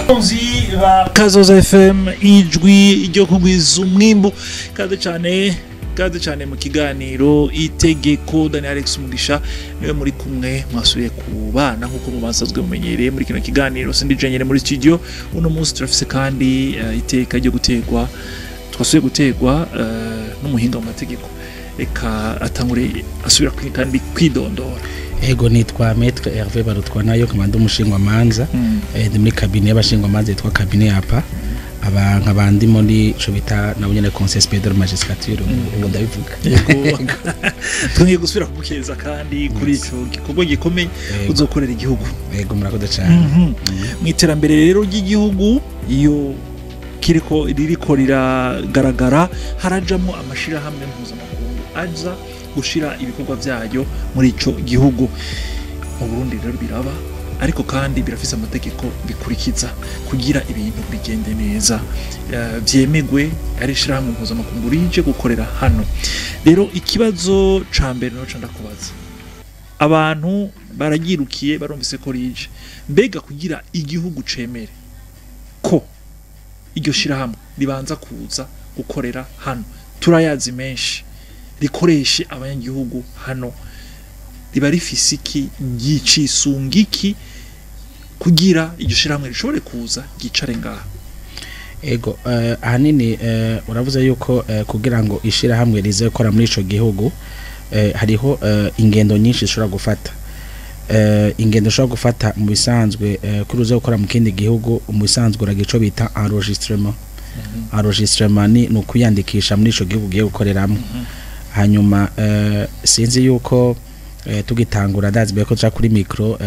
Abakunzi ba Kazoza FM, ijwi ryo kugwiza umwimbu, kaze cyane, kaze cyane mu kiganiro Itegeko. Daniel Alex Mugisha niwe muri kumwe, mwasubiye kubana nkuko mubasanzwe mumenyereye muri kino kiganiro. Sindi jenyene muri studio uno munsi, turafise kandi iteka ryo gutegwa, twasubiye gutegwa n'umuhinga mu mategeko. Reka atangure asubira kandi kwidondora. Ego, nitwa Maître Hervé Barutwanayo, nkaba ndi umushingwamanza. Ndi muri cabinet y'abashingwamanza yitwa cabinet APA, aba nkaba ndi muri ico bita nabo nyene Conseil supérieur de magistrature, ubu ndabivuga. Yego, twongeye gusubira kumukeza kandi kuri ico gikorwa gikomeye uzokorera igihugu. Ego, murakoze cyane. Mu iterambere rero ry'igihugu, iyo kiriko ririko riragaragara, harajamo amashirahamwe mpuzamakungu aza gushira ibikorwa vyayo muri ico gihugu. Mu Burundi rero biraba, ariko kandi birafise amategeko bikurikiza kugira ibintu bigende neza, vyemegwe ari ishirahamwe mpuzamakungu rije gukorera hano. Rero ikibazo ca mbere noca ndakubaza, abantu baragirukiye, barumvise ko rije, mbega kugira igihugu cemere ko iryo shirahamwe ribanza kuza gukorera hano, turayazi menshi, rikoreshe abanyagihugu hano, riba rifise iki, ryicisunga iki kugira iryo shirahamwe rishobore kuza ryicare ngaha? Ego, ahanini uravuze yuko kugira ngo ishirahamwe rize gukora muri ico gihugu, hariho ingendo nyinshi zishobora gufata. Ingendo ushobora gufata mu bisanzwe, kuri uze gukora mu kindi gihugu, mu bisanzwe uragira ico bita enregistrement. Enregistrement ni ukwiyandikisha muri ico gihugu ugiye gukoreramo. Hanyuma sinzi yuko tugitangura, ndazi mbere ko tuja kuri micro,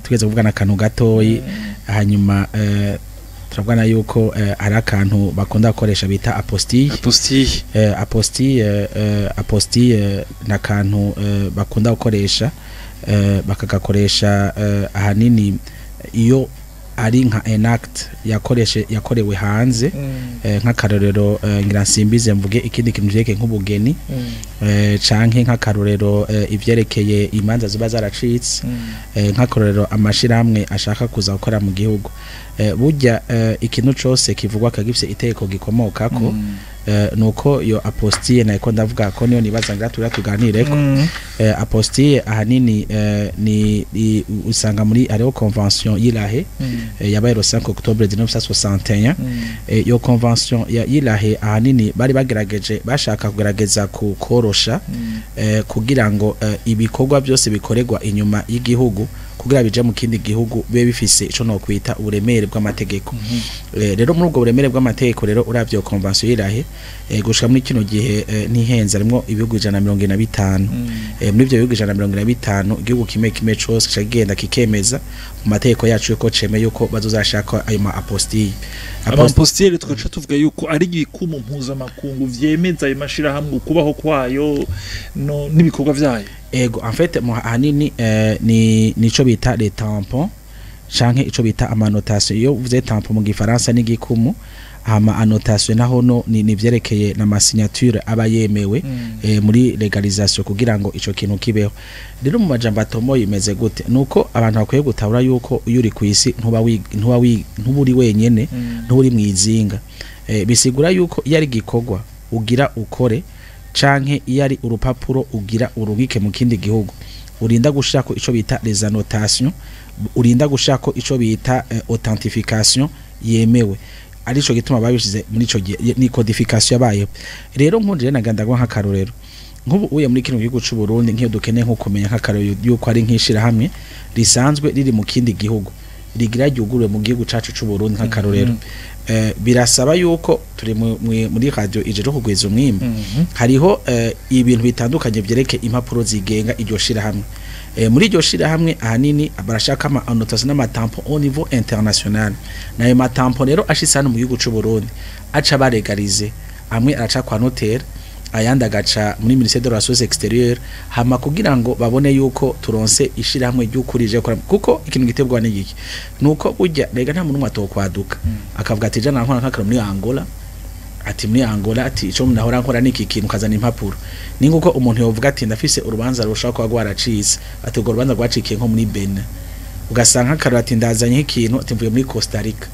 tugeze kuvugana akantu gatoyi, hanyuma turavugana yuko hari akantu bakunda gukoresha bita apostille. Apostille. Apostille ni akantu bakunda gukoresha, bakagakoresha ahanini iyo ari nka un acte yakoreshe yakorewe hanze. Nk'akarorero, ngira nsimbize mvuge ikindi kintu vyerekeye nk'ubugeni, canke nk'akarorero ivyerekeye imanza ziba zaracitse. Nk'akarorero amashirahamwe ashaka kuza gukora mu gihugu, burya ikintu cose kivugwa kagifise itegeko gikomokako. Nuko iyo apostille nayiko ndavuga ko niyo nibaza ngira turira tuganireko. Apostille ahanini ni usanga muri hariho convention y'i La Haye, yabaye le 5 octobre 1961. Iyo convention ya y'i La Haye ahanini bari bagerageje, bashaka kugerageza korosha kugira ngo ibikorwa byose bikorerwa inyuma y'igihugu kugira bije mu kindi gihugu bibe bifise ico no kwita uburemere bw'amategeko. Rero muri ubwo buremere bw'amategeko rero, uravye iyo convention y'i La Haye, gushika muri kino gihe, ntihenze, harimwo ibihugu 175. Muri ivyo bihugu 175, igihugu kimwe kimwe cose kica kigenda kikemeza mu mategeko yacu yuko cemeye yuko bazozashaka ayo ma apostille. Apostille tugaca tuvuga yuko ari igikumu mpuzamakungu vyemeza ayo mashirahamwe, ukubaho kwayo no n'ibikorwa vyayo. Ego, en fait ahanini ni nico bita les tampons canke ico bita ama annotation. Iyo uvuze tampon mu gifaransa ni igikumu, hama annotation naho no ni vyerekeye na ma signature aba yemewe muri légalisation kugira ngo ico kintu kibeho. Rero mu majambo atomoye imeze gute? Nuko abantu bakwiye gutahura yuko iyo uri kwisi ntuba uri wenyene, ntuba uri mwizinga. Bisigura yuko iyo ari igikorwa ugira ukore canke iyo ari urupapuro ugira urungike mu kindi gihugu, urinda gushirako ico bita les annotations, urinda gushirako ico bita authentification yemewe. Arico gituma babishize muri ico gihe ni codification yabayeho. Rero nkundire nagandagwa nk'akarorero, nk'ubu uye muri kino gihugu c'u Burundi, nk'iyo dukeneye nko kumenya nk'akarorero yuko ari nk'ishirahamwe risanzwe riri mu kindi gihugu rigira ryuguruwe mu gihugu cacu c'u Burundi, nk'akarorero, birasaba yuko turi muri radio ije kugwiza umwimbu, hariho ibintu bitandukanye vyereke impapuro zigenga iryo shirahamwe. Muri iryo shirahamwe ahanini barashaka ama annotation n'ama tampon au niveau international. Nayo ma tampon rero ashitse hano mu gihugu c'u Burundi aca baregarize, amwe araca kwa notaire, ayandi agaca muri ministère de relations extérieures, hama kugira ngo babone yuko turonse ishirahamwe ry'ukuri rije gukora. Kuko ikintu gitebwa n'igiki nuko burya rega nta muntu atokwaduka akavuga ati jana nkora nkakara muri Angola, ati muri Angola, ati ico nahora nkora niki kintu, kazana impapuro. Ni nguko umuntu yovuga ati ndafise urubanza rushobora kuba rwaracitse, ati urwo rubanza rwacikiye nko muri Benin, ugasanga nk'akarora ati ndazanye ikintu, ati mvuye muri Costa Rica.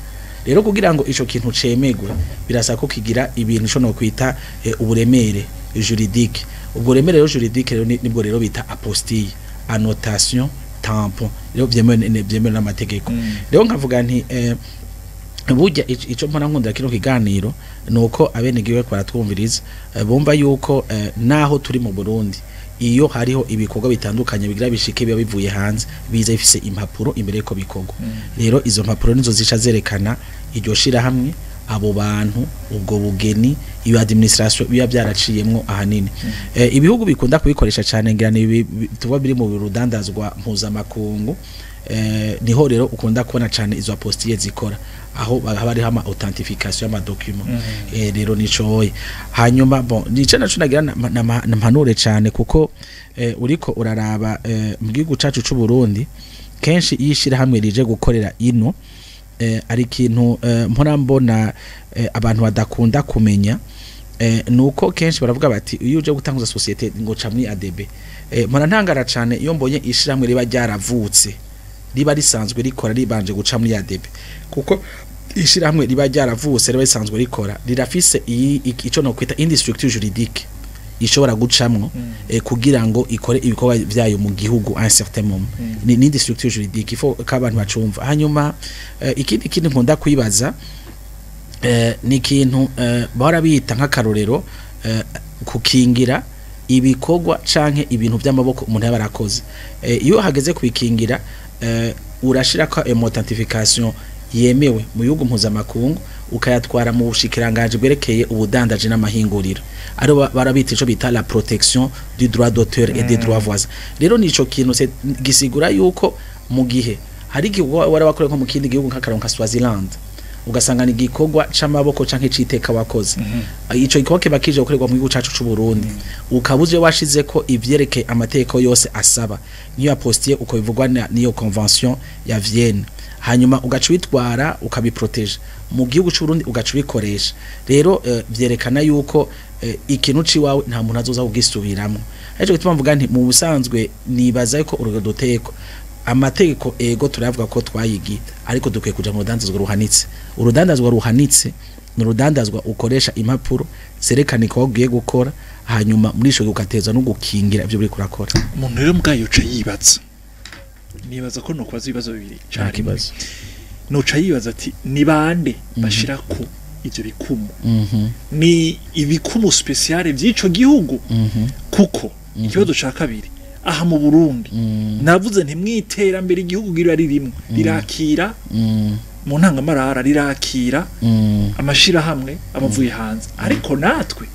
Rero kugira ngo ico kintu cemegwe birasaba ko kigira ibintu cyo no kwita uburemere juridique. Ubwo buremere rero juridique rero nibwo rero bita apostille, annotation, tampon, rero byemewe n'amategeko. Rero nkavuga nti burya ico mpora nkundira kino kiganiro nuko abenegiwe baratwumviriza, bumva yuko naho turi mu Burundi iyo hariho ibikorwa bitandukanye bigira bishike biba bivuye hanze biza bifise impapuro imbere yuko bikorwa. Rero izo mpapuro nizo zica zerekana iryo shirahamwe, abo bantu, ubwo bugeni, iyo administration biba byaraciyemwo ahanini. Ibihugu bikunda kubikoresha cyane ngira ni tuba biri mu rudandazwa mpuzamakungu, niho rero ukunda kubona cyane izo apostille zikora, aho haba hariho ama authentification y'ama document. Rero nicoye hanyuma bon nico naco nagira nampanure cyane, kuko uriko uraraba mu gihugu cacu c'u Burundi kenshi iyo ishirahamwe rije gukorera ino, ari ikintu mpora mbona abantu badakunda kumenya, nuko kenshi baravuga bati iyo uje gutanguza société ngo ca muri ADB. Mpora ntangara cyane iyo mbonye ishirahamwe riba ryaravutse riba risanzwe rikora ribanje guca muri ADB, kuko ishirahamwe riba ryaravutse riba risanzwe rikora rirafise ico no kwita indi structure juridique ishobora gucamwo kugira ngo ikore ibikorwa vyayo mu gihugu à un certain moment. Ni nindi structure juridique, il faut ko abantu bacumva. Hanyuma ikindi kintu nkunda kwibaza ni ikintu bahora bita nk'akarorero kukingira ibikorwa canke ibintu by'amaboko umuntu yaba arakoze. Iyo hageze kubikingira urashirako authentification yemewe mu bihugu mpuzamakungu, ukayatwara mu bushikiranganje bwerekeye ubudandaji n'amahinguriro, ari barabita ico bita la protection du droit d'auteur et des droits voisins. Rero nico kintu gisigura yuko mu gihe hari igikorwa wari wakoreye nko mu kindi gihugu, nk'akaronka nka Swaziland, ugasanga ni igikorwa c'amaboko canke c'iteka wakoze, ico gikorwa kiba kije gukorerwa mu gihugu cacu c'u Burundi, ukaba uje washizeko ivyerekeye amategeko yose asaba niyo apostille uko bivugwa niyo convention ya Vienne, hanyuma ugaca ubitwara ukabiproteja mu gihugu c'u Burundi, ugaca ubikoresha. Rero vyerekana yuko ikintu ciwawe nta muntu azoza kugisubiramwo. Arico gituma mvuga nti mu busanzwe nibaza yuko urugero duteko amategeko, ego turavuga ko twayigiye, ariko dukwiye kuja mu rudandazwa ruhanitse. Urudandazwa ruhanitse ni urudandazwa ukoresha impapuro zerekana igikorwa ugiye gukora, hanyuma muri ico gihe ugateza no gukingira ivyo uriko urakora. Umuntu rero mbwayo yoca yibaza, nibaza ko nokubaza ibibazo bibiri Nta carimwe. kibazo. Noca yibaza ati ni bande bashirako ivyo bikumu? Ni ibikumu spécial vy'ico gihugu? Kuko ikibazo ca kabiri, aha mu Burundi navuze nti mwiterambere igihugu gira ririmwo rirakira mu ntangamarara, rirakira amashirahamwe abavuye hanze, ariko natwe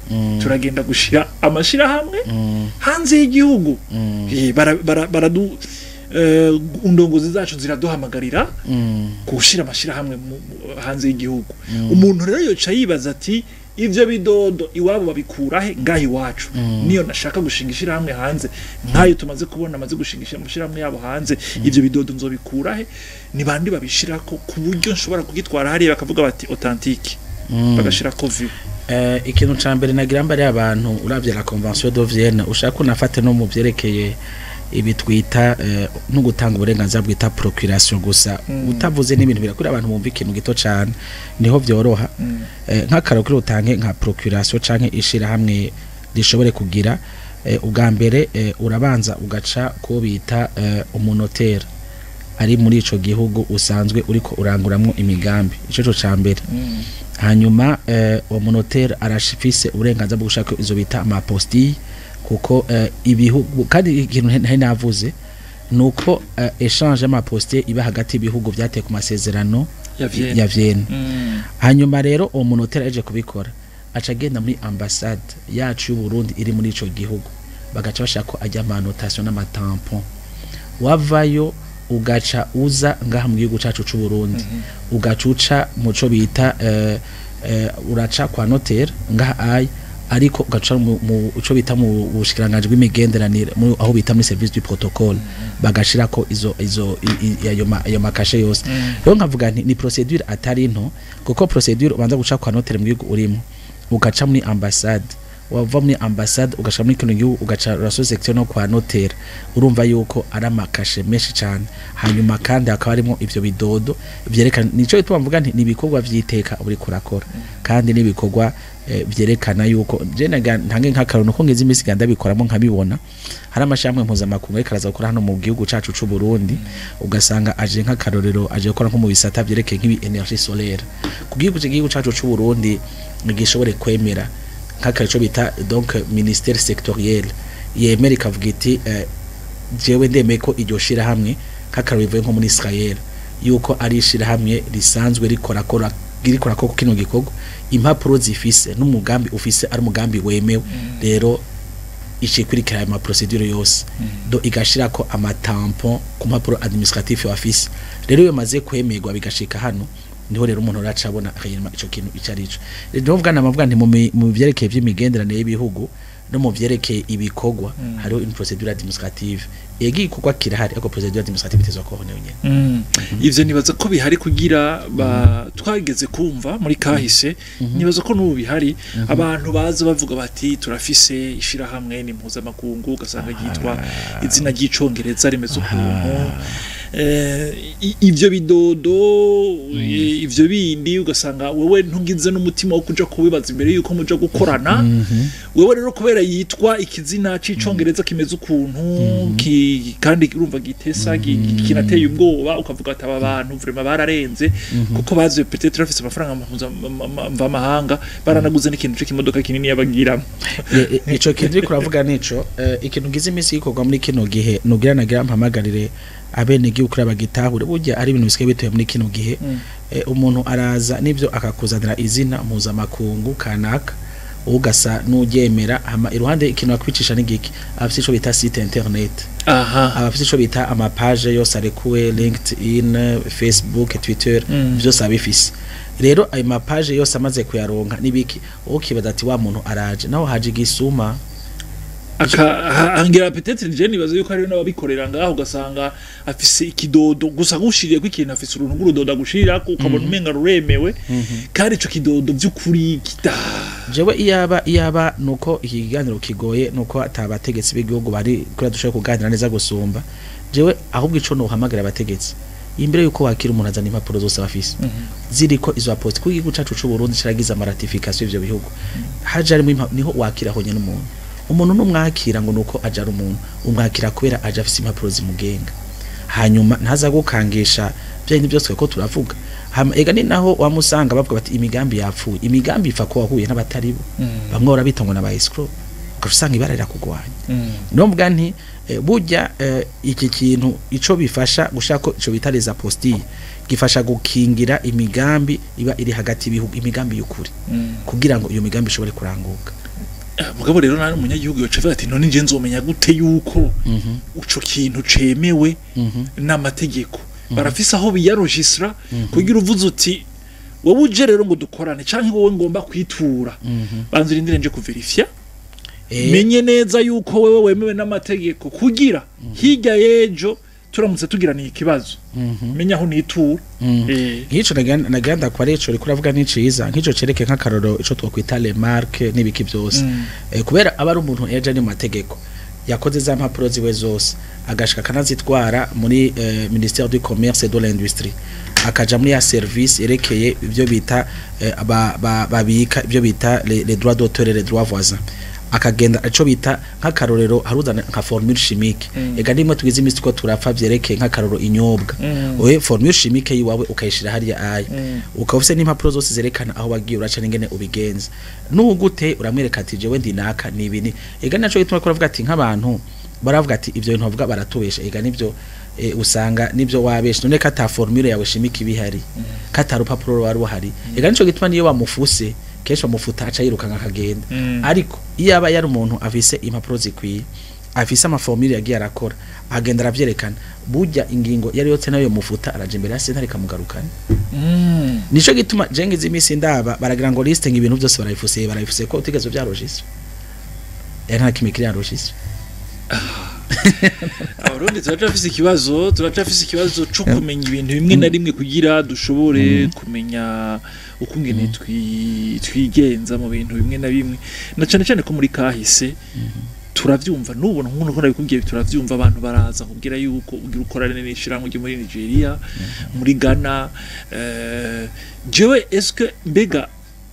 turagenda gushira amashirahamwe hanze y'igihugu. Baradu indongozi zacu ziraduhamagarira gushira amashirahamwe hanze y'igihugu. Umuntu rero yoca yibaza ati ivyo bidodo iwabo babikura he ngaho iwacu? Niyo nashaka gushinga ishirahamwe hanze, nkayo tumaze kubona amaze gushinga amashirahamwe yabo hanze, ivyo bidodo nzobikura he? Ni bandi babishirako ku buryo nshobora kugitwara hariya bakavuga bati authentique, bagashirako vu? Ikintu ca mbere nagira mbere abantu, uravye la convention de Vienne, ushaka unafate no mu vyerekeye ibi twita no gutanga uburenganzira bwita procuration gusa, utavuze n'ibintu birakuri abantu bumva ikintu gito cane niho vyoroha. Nk'akaro kuri utange nka procuration canke ishirahamwe rishobore kugira, ubwa mbere urabanza ugaca ko bita umunotaire ari muri ico gihugu usanzwe uriko uranguramwo imigambi. Ico co ca mbere. Hanyuma uwo munotaire arashifise uburenganzira bwo gushaka izo bita ama apostille, kuko ibihugu, kandi ikintu ntari navuze nuko échange y'ama apostille iba hagati y'ibihugu vyateye ku masezerano ya Vienne. Ya Vienne. Hanyuma rero uwo munotaire aje kubikora aca agenda muri ambassade yacu y'u Burundi iri muri ico gihugu, bagaca bashaka ko ajya ama annotation n'ama tampon. Wavayo ugaca uza ngaha mu gihugu cacu c'u Burundi, ugaca uca muco bita uraca kwa notaire ngaha ay, ariko ugaca mu ico bita mu bushikiranganje bw'imigenderanire, aho bita muri service du protocole, bagashirako izo ayo makashe yose. Rero nkavuga nti ni procédure atari nto, kuko procédure ubanza guca kwa notaire mu gihugu urimo, ugaca muri ambassade. Wava muri ambassade ugasha muri kino gihugu, ugaca relation section no kwa notaire. Urumva yuko ari amakashe menshi cyane. Hanyuma kandi hakaba harimo ivyo bidodo vyerekana, nico gituma mvuga nti ni ibikorwa vy'iteka uri kurakora, kandi n'ibikorwa vyerekana yuko je ntange nk'akarorero, nuko ngeze iminsi ganda bikoramo nkabibona. Hari amashirahamwe mpuzamakungu ariko araza gukora hano mu gihugu cacu c'u Burundi, ugasanga aje, nk'akarorero, aje gukora nko mu bisata vyerekeye nk'ibi énergie solaire. Ku gihugu cy'igihugu cacu c'u Burundi gishobore kwemera nk'akarorero bita donc ministère sectoriel yemera ikavuga iti jewe ndemeye ko iryo shirahamwe, nk'akarorero rivuye nko muri Israel, yuko ari ishirahamwe risanzwe rikora kora rikora ko kino gikorwa, impapuro zifise n'umugambi ufise ari umugambi wemewe. Rero ikurikira ayo ma procédure yose, do igashirako ama tampon ku mpapuro administratif wafise. Rero iyo maze kwemerwa bigashika hano, niho rero umuntu araca abona réellement ico kintu ico ari cyo. Rero novuga namavuga nti mu vyerekeye vy'imigenderanire y'ibihugu no mu vyerekeye ibikorwa, hariho une procédure administrative. Ego, igikorwa kirahari, ariko procédure administrative itezwa kubaho nayo nyene. Ivyo nibaza ko bihari kugira ba twageze kumva muri kahise, nibaza ko n'ubu bihari, abantu baza bavuga bati turafise ishirahamwe ni mpuzamakungu, ugasanga ryitwa izina ry'icongereza rimeze ukuntu, ivyo bidodo, ivyo bindi, ugasanga wewe ntugize n'umutima wo kuja kubibaza imbere yuko muja gukorana. Wewe rero kubera yitwa ikizina c'icongereza kimeze ukuntu kandi urumva gitesa, kinateye ubwoba, ukavuga ati aba bantu vraiment bararenze, kuko bazi peut-être bafise amafaranga mvamahanga, baranaguze n'ikintu c'ikimodoka kinini yabagiramo. Ico kintu uriko uravuga nico, ikintu ngize iminsi gikorwa muri kino gihe, nugira nagira mpamagarire abenegihugu kuri abagitahure, burya ari ibintu bisigaye bituye muri kino gihe. Umuntu araza n'ibyo akakuzanira izina mpuzamakungu kanaka, ugasa n'uryemera, hama iruhande ikintu akwicisha n'igiki? Afise ico bita site internet, abafise ico bita ama page yose arekuwe, LinkedIn, Facebook, Twitter, vyose abifise. Rero ayo ma page yose amaze kuyaronka n'ibiki, ukibaza ati wa muntu araje, naho haje igisuma. Angira peut-être je nibaza yuko hariho n'ababikorera ngaho, ugasanga afise ikidodo gusa gushiriye ko ikintu, afise uruntu rw'urudodo agushirira, ukabona umenga ruremewe, kandi ico kidodo by'ukuri kita Jewe iyaba nuko iki kiganiro kigoye, nuko atabategetsi b'igihugu bari kuri dushoboye kuganira neza gusumba jewe. Ahubwo ico nohamagara abategetsi, imbere yuko wakira umuntu azana impapuro zose abafise ziriko izo apostille, kuko igihugu cacu c'u Burundi caragize ama ratification y'ivyo bihugu, haje harimo niho wakira honye n'umuntu. Umuntu numwakira ngo nuko aja ari umuntu, umwakira kubera aje afise impapuro zimugenga, hanyuma ntaza gukangisha bya bindi byose ko turavuga. Hama ega ni naho wamusanga bavuga bati imigambi yapfuye. Imigambi ipfa ko wahuye n'abatari bo. Bamwe barabita ngo n'aba escroc, ugaca usanga ibara rirakugwanya. Niyo mvuga nti burya iki kintu ico bifasha gushaka ko ico bita les apostilles gifasha gukingira imigambi iba iri hagati y'ibihugu, imigambi y'ukuri, kugira ngo iyo migambi ishobore kuranguka. Mugabo rero nari umunyagihugu yoca avuga ati none nje nzomenya gute yuko ico kintu cemewe n'amategeko? Barafise aho biyarogistra kugira uvuze uti wowe uje rero ngo dukorane, canke wowe ngomba kwitura, banza urindire nje kuverifya, menye neza yuko wewe wemewe n'amategeko, kugira hirya y'ejo turamutse tugiraniye ikibazo menya aho nitura. Nk'ico nagira ndakora ico uriko uravuga ni ciza, nk'ico cereke nk'akaroro ico twokwita les marques n'ibiki byose. Kubera aba ari umuntu yaje ari mu mategeko, yakoze za mpapuro ziwe zose, agashika akanazitwara muri ministère du commerce et de l'industrie, akaja muri ya service yerekeye ibyo bita babika ibyo bita les droits d'auteur et les droits voisins, akagenda ico bita nk'akarorero haruzana nka formule chimique. Ega nimwe tugize imisi ko turapfa vyerekeye nk'akarorero inyobwa, oye formule chimique yiwawe ukayishira hariya aya, ukaba ufise n'impapuro zose zerekana aho wagiye uraca n'ingene ubigenza, n'ugute uramwereka ati jewe ndi naka nibi ni. Ega naco gituma ko baravuga ati nk'abantu baravuga ati ivyo bintu bavuga baratubesha. Ega nivyo, usanga nivyo wabesha, none kata formule yawe chimique ibihari, kata rupapuro rwari ruhari. Ega nico gituma niyo bamufuse kenshi bamufuta aca yirukanka akagenda. Ariko iyo aba yari umuntu afise impapuro zikwiye, afise ama formule yagiye arakora, agenda aravyerekana, burya ingingo yari yose nayo mufuta araja imbere ya sentare ikamugarukana. Nico gituma je ngize imisi ndaba baragira ngo liste ngo ibintu byose barabifuse, barabifuse ko utigeze vya registre, nta kimwe kiri ya registre. Abarundi turacafise ikibazo co kumenya ibintu bimwe na rimwe kugira dushobore kumenya ukungene twigenza mu bintu bimwe na bimwe, na cane cane ko muri kahise turavyumva n'ubu, nk'uko nabikubwiye, turavyumva abantu baraza kubwira yuko ugira ukorane n'ishirahamwe ryo muri Nigeria, muri Ghana. Jewe eske mbega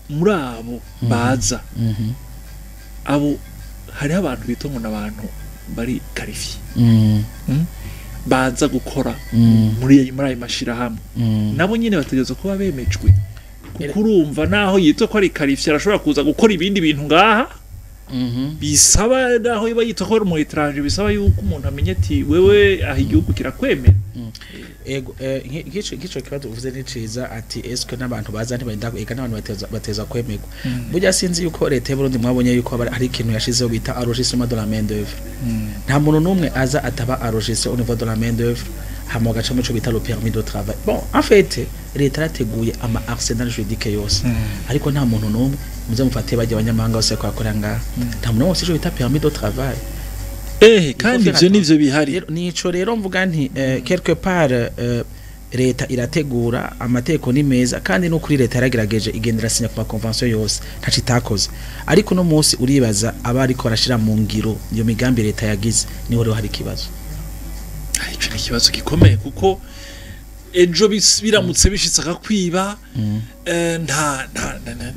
muri abo baza, abo hariho abantu bita ngo n'abantu bari qualifiés baza gukora muri ayo mashirahamwe, nabo nyene bategerezwa kuba bemejwe? Kuko urumva, naho yitwa ko ari qualifié, arashobora kuza gukora ibindi bintu ngaha bisaba, naho iba yitwa ko ari umu étranger, bisaba yuko umuntu amenya ati wewe aha igihugu kirakwemera. Ego, nk'ico kibazo uvuze ni ciza, ati eske n'abantu baza ntibarinda, eka n'abantu bateza kwemerwa. Burya sinzi yuko leta y'u Burundi mwabonye yuko hari ikintu yashizeho bita enregistrement de la main d'œuvre. Nta muntu n'umwe aza ataba enregistré au niveau de la main d'œuvre, hama bagaca mu ico bita le permis de travail. Bon, en fait leta yarateguye ama arsenal juridique yose, ariko nta muntu n'umwe, muze mufate bajya abanyamahanga bose ko bakora ngaha, nta muntu n'umwe ufise ico bita permis de travail. Kandi ivyo nivyo bihari. Rero, nico rero mvuga nti quelque part leta irategura, amategeko ni meza, kandi no kuri leta yaragerageje, igendera sinya ku ma convention yose, ntaco itakoze. Ariko no munsi uribaza aba ariko barashira mu ngiro iyo migambi leta yagize, niho rero hari ikibazo. Ah, ico ni ikibazo gikomeye, kuko ejo biramutse bishitse akakwiba,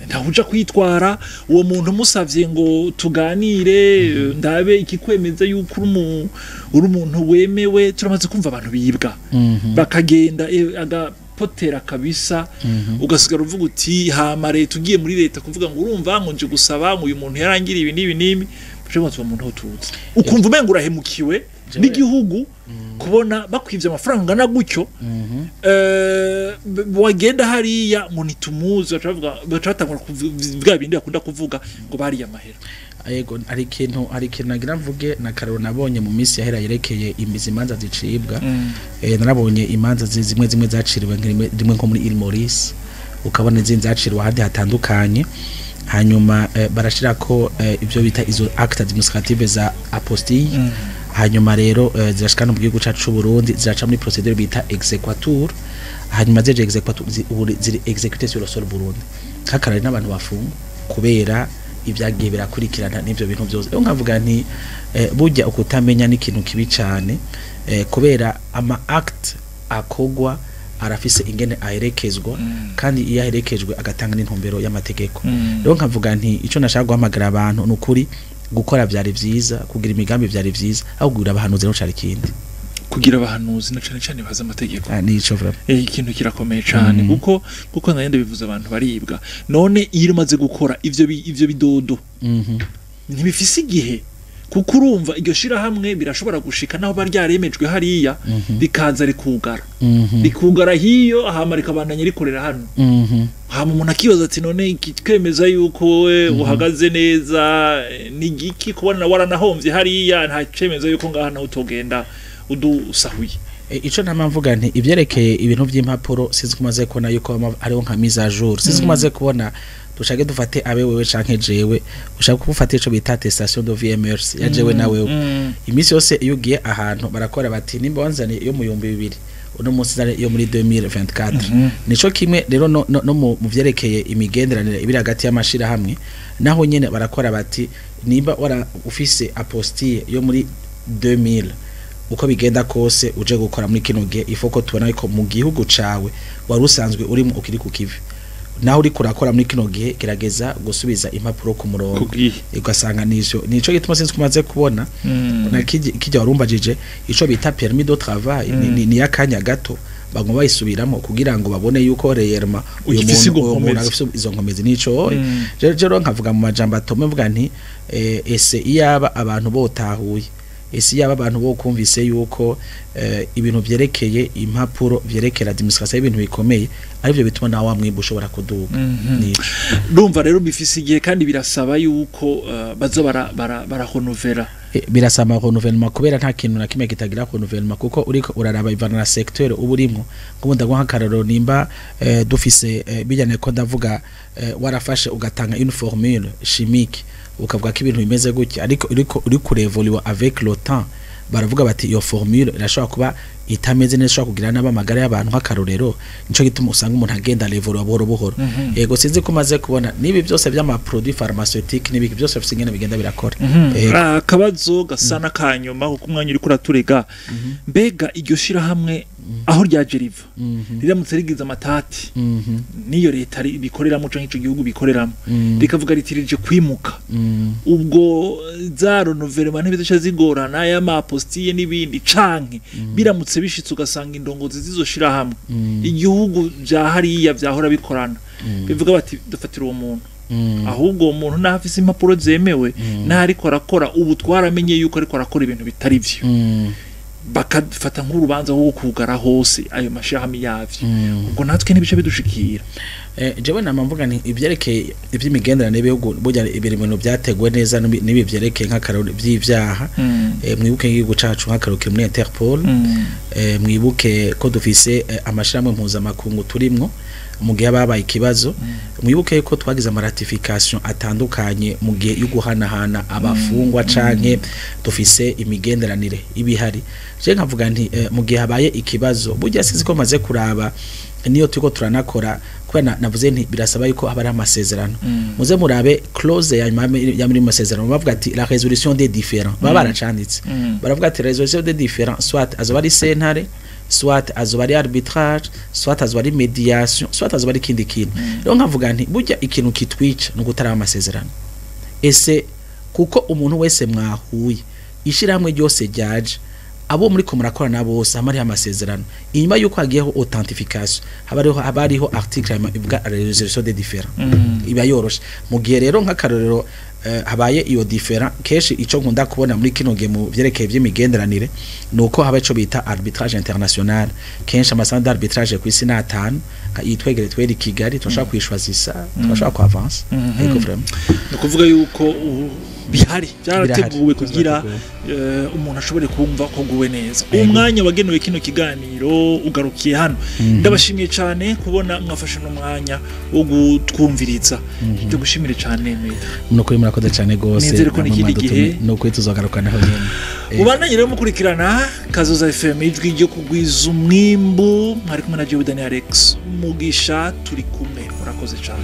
nta uja kwitwara uwo muntu musavye ngo tuganire, ndabe ikikwemeza yuko uri umuntu wemewe. Turamaze kumva abantu bibwa bakagenda, agapotera kabisa, ugasigara uvuga uti hama leta, ugiye muri leta kuvuga ngo urumva ngo nje gusaba ngo uyu muntu yarangiriye ibi n'ibi n'ibi, uwo muntu aho tuzi, ukumva umenga urahemukiwe n'igihugu kubona bakwivye amafaranga angana gutyo. Wagenda hariya ngo ntitumuzi, baca baca batangura kuvuga bindi bakunda kuvuga ngo bariye amahera. Yego, hari ikintu nagira mvuge na karoro nabonye mu minsi yahera yerekeye imizi imanza zicibwa. Narabonye imanza zimwe zimwe zaciriwe rimwe nko muri Île Maurice, ukabona izindi zaciriwe ahandi hatandukanye, hanyuma barashirako ibyo bita izo acte administrative za apostille. Hanyuma rero zirashika no mu gihugu cacu c'u Burundi, ziraca muri procédure bita exequatur. Hanyuma zeje exequatur, ubu ziri exécuté sur le sol Burundi. Hakarari n'abantu bafungwa kubera ibyagiye birakurikirana n'ivyo bintu byose. Rero nkavuga nti burya ukutamenya ni ikintu kibi cane, kubera ama acte akogwa arafise ingene aherekezwa, kandi iyo aherekejwe agatanga n'intumbero y'amategeko. Rero nkavuga nti ico nashaka guhamagara abantu ni ukuri, gukora vyari vyiza, kugira imigambi vyari vyiza, aho kugira abahanuzi rero cari ikindi. Kugira abahanuzi na cane cane bazi amategeko. Ah, nico vraiment. Ikintu kirakomeye cane, kuko nagende bivuze abantu baribwa. None iyo umaze gukora ivyo ivyo bidodo ntibifise igihe, kuko urumva iryo shirahamwe birashobora gushika naho bari ryaremejwe hariya, rikaza rikugara, rikugara hiyo, hama rikabandanya rikorera hano. Hama umuntu akibaza ati none ikitwemeza yuko wowe uhagaze neza ni igiki, kubona waranahomvye hariya nta cemeza yuko ngaha nawe utogenda udusahuye? Ico ntama mvuga nti ivyerekeye ibintu vy'impapuro, sinzi ko umaze kubona yuko hariho nka mise à jour. Sinzi ko umaze kubona, dushake dufate abe wewe canke jewe, ushaka gufata ico bita attestation de vie et mœurs ya jewe na wewe. Iminsi yose iyo ugiye ahantu barakora bati nimba wanzaniye iyo mu 2000, uno munsi zane iyo muri 2024. Nico kimwe rero no mu vyerekeye imigenderanire ibiri hagati y'amashirahamwe, naho nyene barakora bati nimba wara ufise apostille yo muri 2000, uko bigenda kose uje gukora muri kino gihe, ifo ko tubona ko mu gihugu cawe wari usanzwe urimo ukiri ku kivi, naho uri kurakora muri kino gihe, gerageza gusubiza impapuro ku murongo. Kubwiye. Ugasanga nico gituma sinzi kumaze kubona na kijya warumbajije ico bita permis de travail, ni yakanya gato bagomba bayisubiramo kugira ngo babone yuko réellement uyu Ugifise muntu, izo uwo muntu nkomezi. afise izo nkomezi. Nico rero nkavuga mu majambo atome, mvuga nti ese iyaba abantu botahuye, ese iyaba abantu bokumvise yuko ibintu vyerekeye impapuro, vyerekera administration, ibintu bikomeye, arivyo bituma nawe wa mwimbu ushobora kuduga. Nico. Ndumva rero bifise igihe, kandi birasaba yuko baza barahonovera. Birasaba renouvellement, kubera nta kintu na kimwe kitagira renouvellement, kuko uriko uraraba ivana na secteur uba urimwo. Nk'ubu ndaguha nk'akarorero, nimba dufise bijyanye ko ndavuga, warafashe ugatanga une formule chimique, ukavuga ko ibintu bimeze gutya, ariko uriko uri kurevoluer avec le temps. Baravuga bati iyo formule irashobora kuba itameze neza, ishobora kugira n'abamagara y'abantu. Nk'akarorero, nico gituma usanga umuntu agenda level buhoro buhoro. Yego, sinzi ko umaze kubona nibi byose by'ama produits pharmaceutiques n'ibiki byose bifise ingene bigenda birakora. Yego. Akabazo gasa n'akanyuma, kuko umwanya uriko uraturega. Mbega iryo shirahamwe aho ryaje riva, riramutse rigize amatati n'iyo leta bikoreramo canke ico gihugu bikoreramo, rikavuga riti rije kwimuka, ubwo za renouvellement ntibizoca zigorana, y'ama apostille n'ibindi? Canke biramutse bishitse ugasanga indongozi zizo shirahamwe, igihugu vya hariya vyahora bikorana, bivuga bati dufatira uwo muntu, ahubwo uwo muntu naho afise impapuro zemewe, naho ariko arakora, ubu twaramenye yuko ariko arakora ibintu bitari vyo, bakafata nk'urubanza rwo kugara hose ayo mashirahamwe yavyo, ubwo natwe ntibice bidushikira? Jewe nama mvuga nti ivyerekeye ivy'imigenderanire y'ibihugu, burya ibiri bintu byateguwe neza n'ibi vyerekeye nk'akarorero vy'ivyaha. Mwibuke nk'igihugu cacu nk'akarorero kiri muri Interpol. Mwibuke ko dufise amashirahamwe mpuzamakungu turimwo mu gihe babaye ikibazo. Mwibuke ko twagize ama ratification atandukanye mu gihe yo guhanahana abafungwa, canke dufise imigenderanire ibihari. Je nkavuga nti mu gihe habaye ikibazo, burya sinzi ko maze kuraba niyo turiko turanakora, kubera navuze nti birasaba yuko haba hari amasezerano. Muze murabe clause ya nyuma ya muri masezerano, bavuga ati la résolution des différends, baba baracanditse. Baravuga ati résolution des différends, soit azoba ari sentare, soit azoba ari arbitrage, soit azoba ari médiation, soit azoba ari ikindi kintu. Rero nkavuga nti burya ikintu kitwica ni ugutaraba amasezerano ese, kuko umuntu wese mwahuye, ishirahamwe ryose ryaje, abo muri ko murakorana bose, hama hariho amasezerano. Inyuma yuko hagiyeho authentification, haba hariho article hanyuma ivuga résolution des différends, iba yoroshe. Mu gihe rero nk'akarorero habaye iyo différend, kenshi ico nkunda kubona muri kino gihe mu vyerekeye vy'imigenderanire nuko haba ico bita arbitrage international. Kenshi ama centre d'arbitrage ku isi ni atanu, yitwegere tweri Kigali, turashobora kwishwazisa, turashobora ku avancer. Ego, vraiment. Ni ukuvuga yuko ubu bihari, byarateguwe Birahari, kugira byarateguwe. Umuntu ashobore kumva ko guwe neza. Yego. Umwanya wagenewe kino kiganiro ugarukiye hano. Ndabashimiye cyane kubona mwafashe n'umwanya wo gutwumviriza. Ndagushimire cyane, Meta. Nukuri murakoze cyane gose. Nizere ko Namwe n'ikindi mwadutumye. gihe. Nukuri tuzogarukanaho nyene. Ubandanye rero mukurikirana Kazoza FM, ijwi ryo kugwiza umwimbu. Mwari kumwe na jewe Daniel Alex Mugisha, turi kumwe, murakoze cyane.